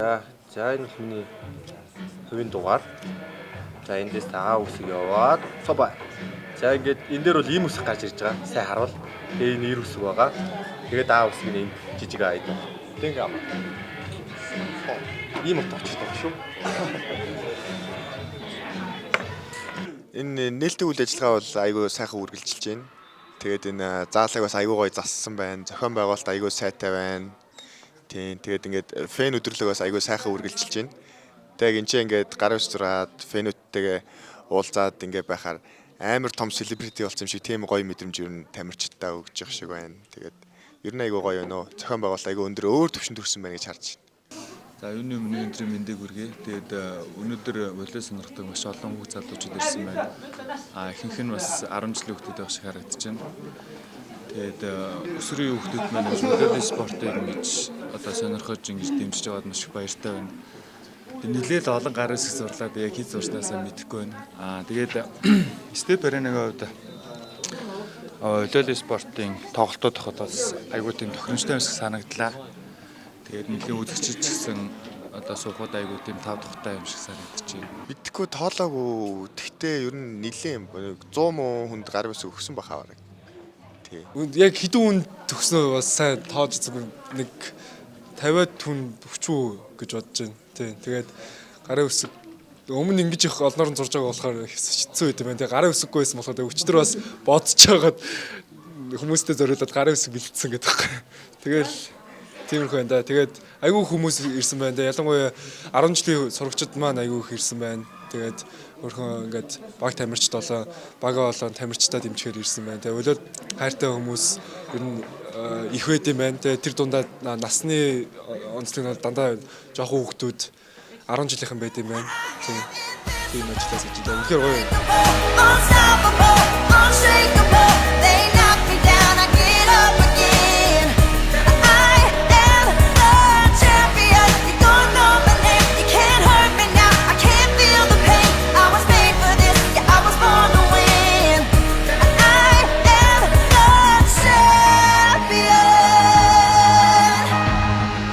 За за энэ бол миний хувийн дугаар. За эндээс А үсэг яваад собай. За ингээд энэ дээр бол ийм үсэг гарч ирж байгаа. Сайн харуул. Тэгээ энэ эр үсэг байгаа. Тэгээд А үсэг нь энэ жижиг А гэдэг. Тэг ингээ амаа. Ийм утга учиртай шүү. Энэ нээлттэй үйл ажиллагаа бол айгүй сайхан үргэлжилж байна. Тэгээд энэ заалыг бас айгүй гоё зассан байна. Зохион байгуулалт айгүй сайтай байна. Тийм, тэгээд ингээд фэн өдөрлөг бас айгүй сайхан үргэлжилж байна. Тэгээд энэ ч ингээд гар ус зураад фэнүүдтэйгээ уулзаад ингээд байхаар амар том селебрити болсон юм шиг тийм гоё мэдрэмж ер нь тамирчдаа өгч явах шиг байна. Тэгээд ер нь айгүй гоё байна уу. Зохион байгуулалт айгүй өндөр өөр төвшөнд хүрсэн байна гэж харж байна. За юуны өмнө өнөөдрийн мэндийг хүргэе. Тэгээд өнөөдөр волейбол сонирхдаг маш олон хүүхд залуучууд ирсэн байна. А ихэнх нь бас 10 жилийн хүүхдүүд байх шиг харагдаж байна. Тэгээд өсвөрийн хүүхдүүд маань волейбол спортыг ингэж одоо сонирхож ингэж дэмжиж байгаад маш их баяртай байна. Тэгээд нэлээд олон гар үсэг зурлаа. Би яг хэд зурснаасаа мэдэхгүй байна. Аа тэгээд Степ Аренагийн хувьд волейбол спортын тоглолтууд тохиолдол бас айгүй тийм тохиромжтой юм шиг санагдлаа. Тэгээд нэлийн үзэгчид ч гэсэн одоо суухад айгүй тийм тав тухтай юм шиг санагдчихэв. Мэдхгүй тоолоогүй. Тэгтээ ер нь нилээн 100 муу хүнд гар үсэг өгсөн баха бараг. Тий. Яг хэдэн хүн төгснөө бас сайн тоож үзээгүй, нэг 50-аад хүн өгчүү гэж бодож байна. Тийм. Тэгээд гарын үсэг өмнө ингэж их олноор нь зурж байгаа болохоор хэцүү байт юм байна. Тэгээ гарын үсэггүй байсан болохоор өчтөр бас бодож байгаад хүмүүстэй зориулаад гарын үсэг бэлдсэн гэдэг байхгүй. Тэгэл тиймэрхүү байна да. Тэгээд айгүй хүмүүс ирсэн байна да. Ялангуяа 10 жилийн сурагчид маань айгүй их ирсэн байна. Тэгээд өөрхөн ингээд баг тамирчид болон бага болон тамирчдаа дэмжихээр ирсэн байна. Тэгээд өлөөд хайртай хүмүүс ер нь их байд юм байна. Тэгээд тэр дундаа насны онцлог нь бол дандаа жоохон хүүхдүүд 10 жилийнхэн байд юм байна. Тийм. Тийм ажиллаж байна. Үнэхээр гоё. Unstoppable.